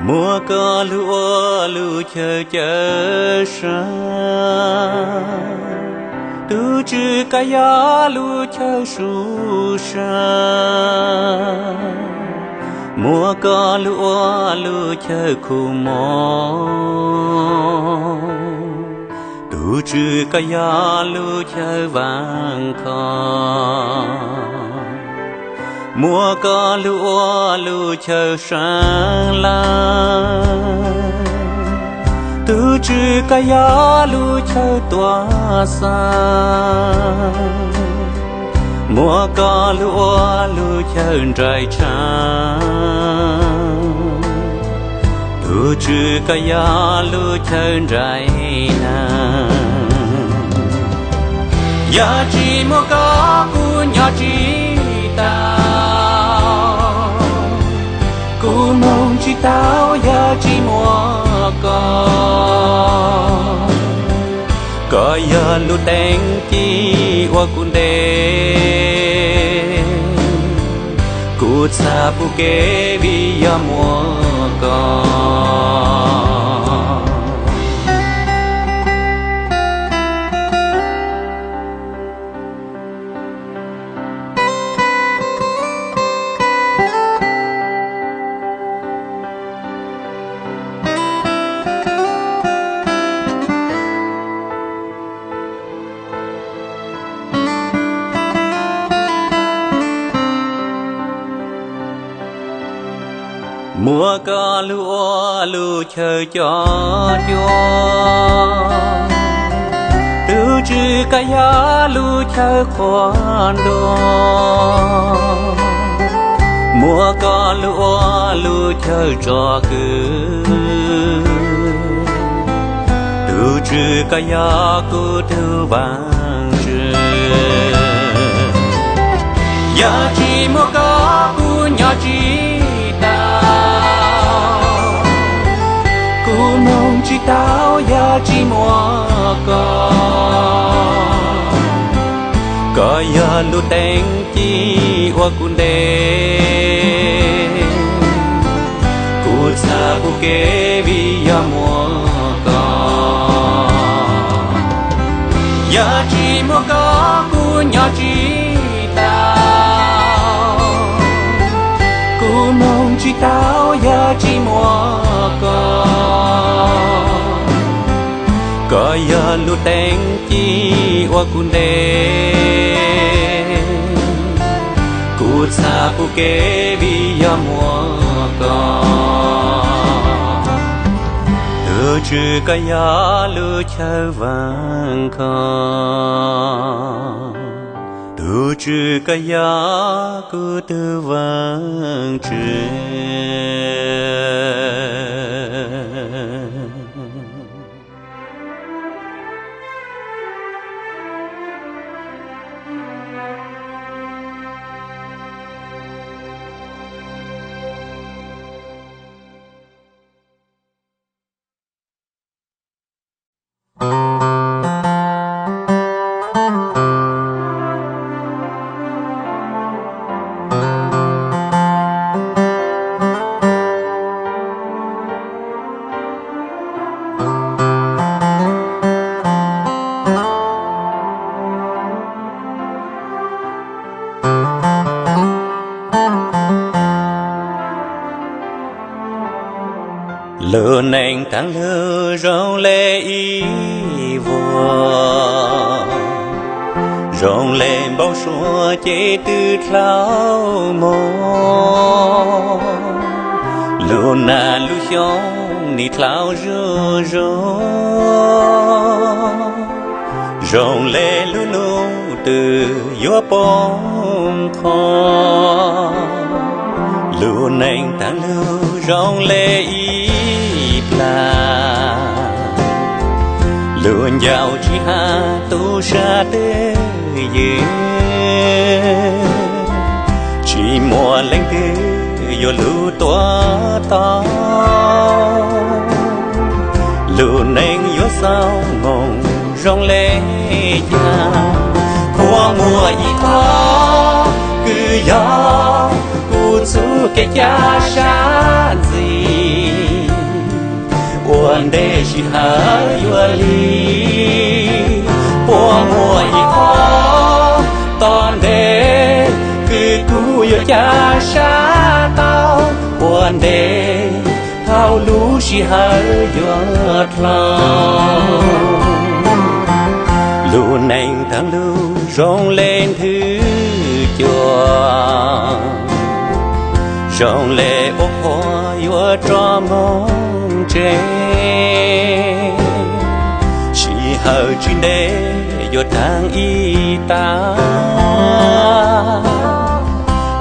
Muab koj lug ua lub chaw cawm seej, tus Tswv koj yog lub chaw su seej. Muab koj lug ua lub chaw khu mob, tus Tswv koj yog lub chaw vaaj khov. Muab koj lug ua lub chaw seej lawm, tus Tswv koj yog lub chaw tuam xaj. Muab koj lug ua lub chaw nraim tshav, tus Tswv koj yog lub chaw nraim nag. Yog tsis muaj koj kuv nyob tsis tau, kuv mloog tsis tau yog tsis muaj koj. Koj yog lub teeb ci ua kuv ntev, kuv txhaj pub kev vim yog muaj koj. Muab koj lug ua lub chaw cov cuab, tus Tswv koj yog lub chaw qhuas ntuas. Muab koj lug ua lub chaw tsom kwm, tus Tswv koj yog kuv tug Vaajtswv. Yog tsis muaj koj kuv nyob tsis tau, kuv mloog tsis tau yog tsis muaj koj. Koj yog lub teeb ci ua kuv ntev, kuv txhaj pub kev vim yog muaj koj. Yog tsis muaj koj kuv nyob tsis tau, kuv mloog tsis tau yog tsis muaj koj. Koj yog lub teeb ci ua kuv ntev, kuv txhaj pub kev vim yog muaj koj. Tus Tswv koj yog lub chaw vaaj khov, tus Tswv koj yog kuv tug Vaajtswv. Lub neej taag lug zoo le ib vuag, zoo le npau suav ces twb dlhau moog. Lub nag lub xyoo nim dlhau zuj zus, zoo le lub ntuj twb yuav poob qho. Lub neej taag lug zoo le ib plag, lub ncauj tsis has tub sab twj ywm, tsis muaj leej twg yuav lug tuav tau. Lub neej yuav xaus moog zoo le caag, qhuas muaj ib qho kws yog kuv txuj kev cai sab ntxwv. Ua ntej sij hawm yuav lig, puas muaj ib qho tom ntej, kwv kuj yuav cav sab tau. Ua ntej thaum lub sij hawm yuav dlau, lub neej tag lug zoo le nthwv cua, zoo le ua qhua yuav rov moog tsev. Sij hawm tsis ntev yuav taag ib tag,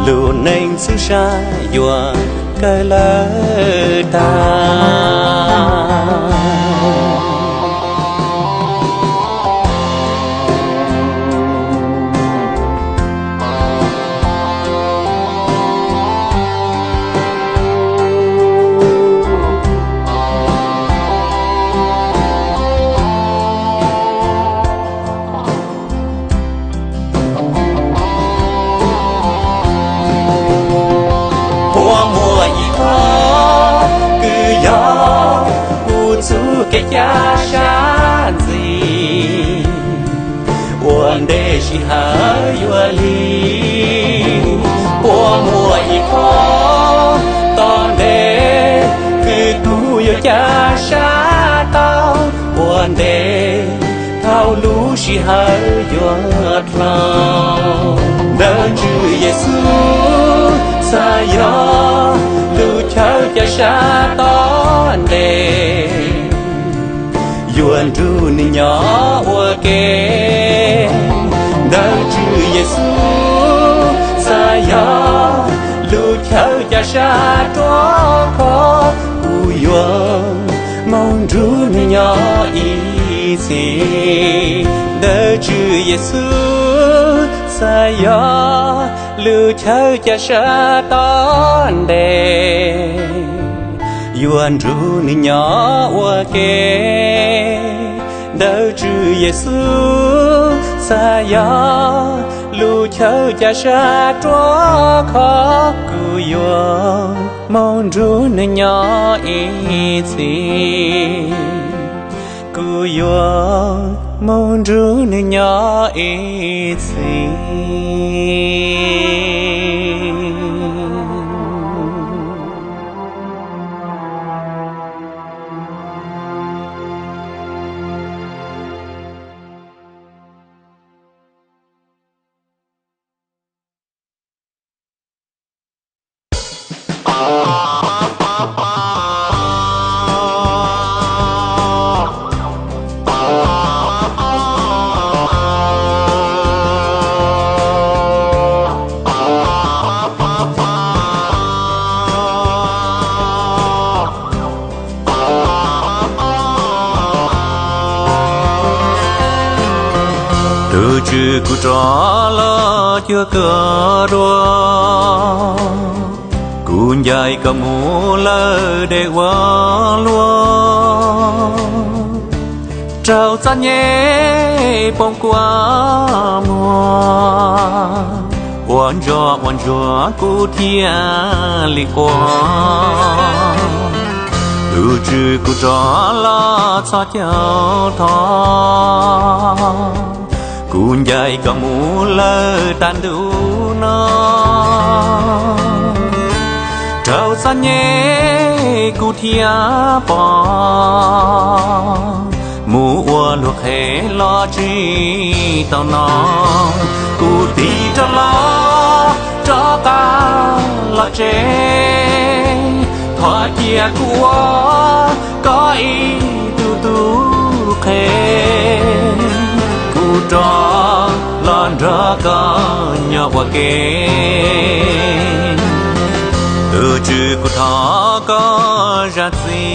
lub neej txwv sab yuav kawg lawm tag. Puas muaj ib qho kws yog kuv txuj kev cav sab ntxiv, ua ntej sij hawm yuav lig? Puas muaj ib qho tom ntej kws kuv yuav cav sab tau? Ua ntej thaum lub sij hawm yuav dlau, ntawm Tswv Yexus xav yog lub chaw cav sab tom ntej, yuav nrug nwg nyob ua ke. Ntawm Tswv Yexus xav yog lub chaw cav sab ruab khov, kuv yuav moog nrug nwg nyob ib txhis. Ntawm Tswv Yexus xav yog lub chaw cav sab tom ntej, yuav nrug nwg nyob ua ke. Ntawm Tswv Yexus xav yog lub chaw cav sab ruab khov, kuv yuav moog nrug nwg nyob ib txhis. Kuv yuav moog nrug nwg nyob ib txhis. Tus Tswv kuv rov los cuag koj dua, kuv ncaim koj mus lawm deb ua luaj. Rau txom nyem poob kua muag, ua ntsuag ua ntsuag kuv thiaj li quaj. Tus Tswv kuv rov los txhos caug thov, kuv ncaim koj mus lawm tag ntuj no. Rau txom nyem kuv thiaj pom, mus ua luag qhev los tsis tau no. Kuv tig rov los rov qab los tsev, thov cia kuv ua koj ib tug tub qhe. Kuv rov los nrog koj nyob ua ke. Tus Tswv kuv thov koj zam txim,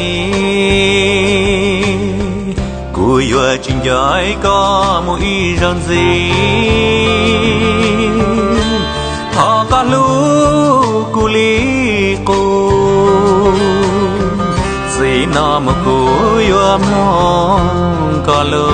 kuv yuav tsis nco koj mus ib zaug ntxiv. Thov koj hlub kuv li qub, txij no mus kuv yuav mloog koj lus.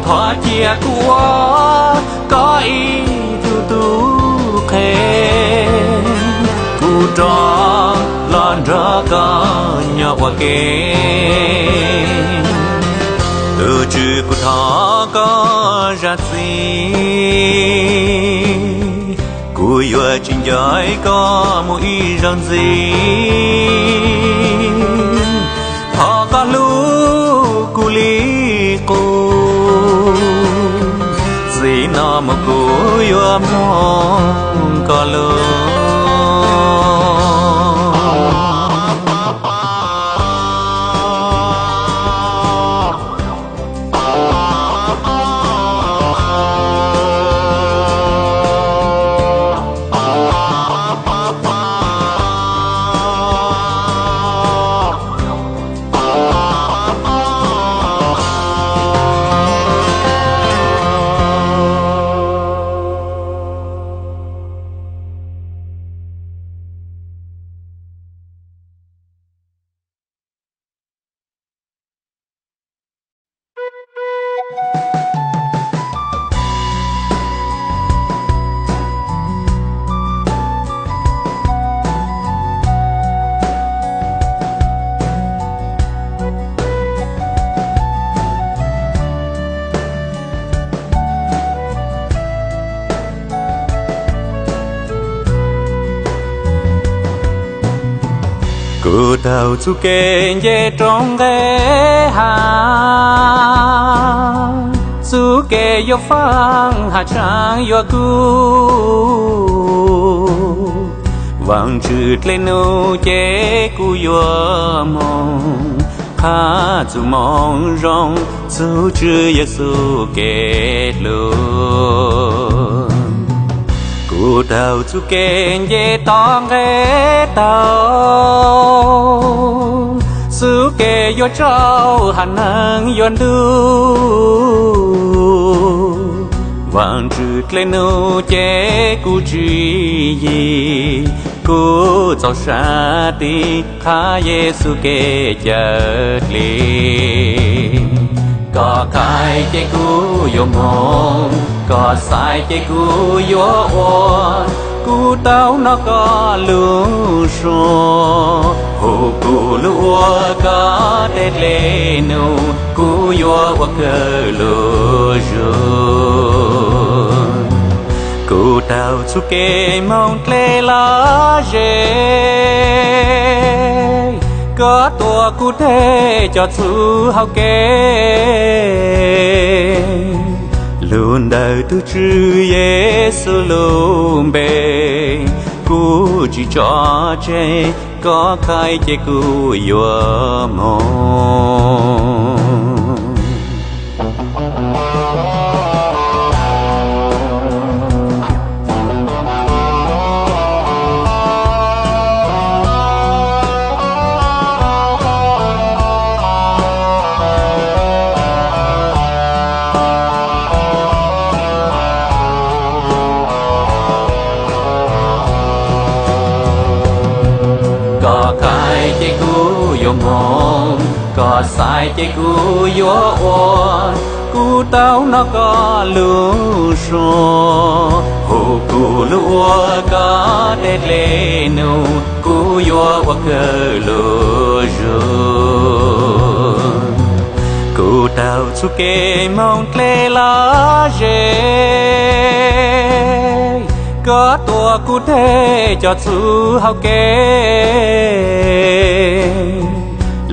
Thov cia kuv ua koj ib tug tub qhe, kuv rov los nrog koj nyob ua ke. Tus Tswv, kuv thov koj zam txim, kuv yuav tsis nco koj mus ib zaug ntxiv. Thov koj hlub kuv li qub, txij no mus kuv yuav mloog koj lus. Kuv taug txuj kev nce roob nqe hav, txuj kev yuav faaj hav tsheej yuav kub. Vaajtswv dlej num ces kuv yuav moog qha txuj moo zoo txug Tswv Yexus kev hlub. Kuv taug txuj kev nce toj nqe taug, txuj kev yuav tsaug hav neeg yuav ntuj. Vaajtswv dlej num ces kuv tswv yim, kuv txaus sab tig qha Yexus kev cawm dlig. Koj khai ces kuv yuav moog, koj xaiv ces kuv yuav ua, kuv tau nov koj lub suab, hu kuv lug ua koj tej dlej num, kuv yuav ua kawg lug zug. Kuv taug txuj kev moog dlej lom zem, koj tuav kuv dlej cov txuj hauv kev. Lug ntawm tug Tswv Yexus lub npe, kuv tsis tso tseg, koj khai ces kuv yuav moog. Koj khai ces kuv yuav moog, koj xaiv ces kuv yuav ua, kuv tau nov koj lub suab, hu kuv lug ua koj tej dlej num, kuv yuav ua kawg lug zug. Kuv taug txuj kev moog dlej lom zem, koj tuav kuv dlej cov txuj hauv kev.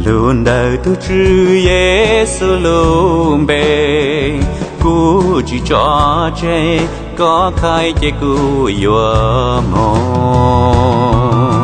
Lug ntawm tug Tswv Yexus lub npe, kuv tsis tso tseg, koj khai ces kuv yuav moog.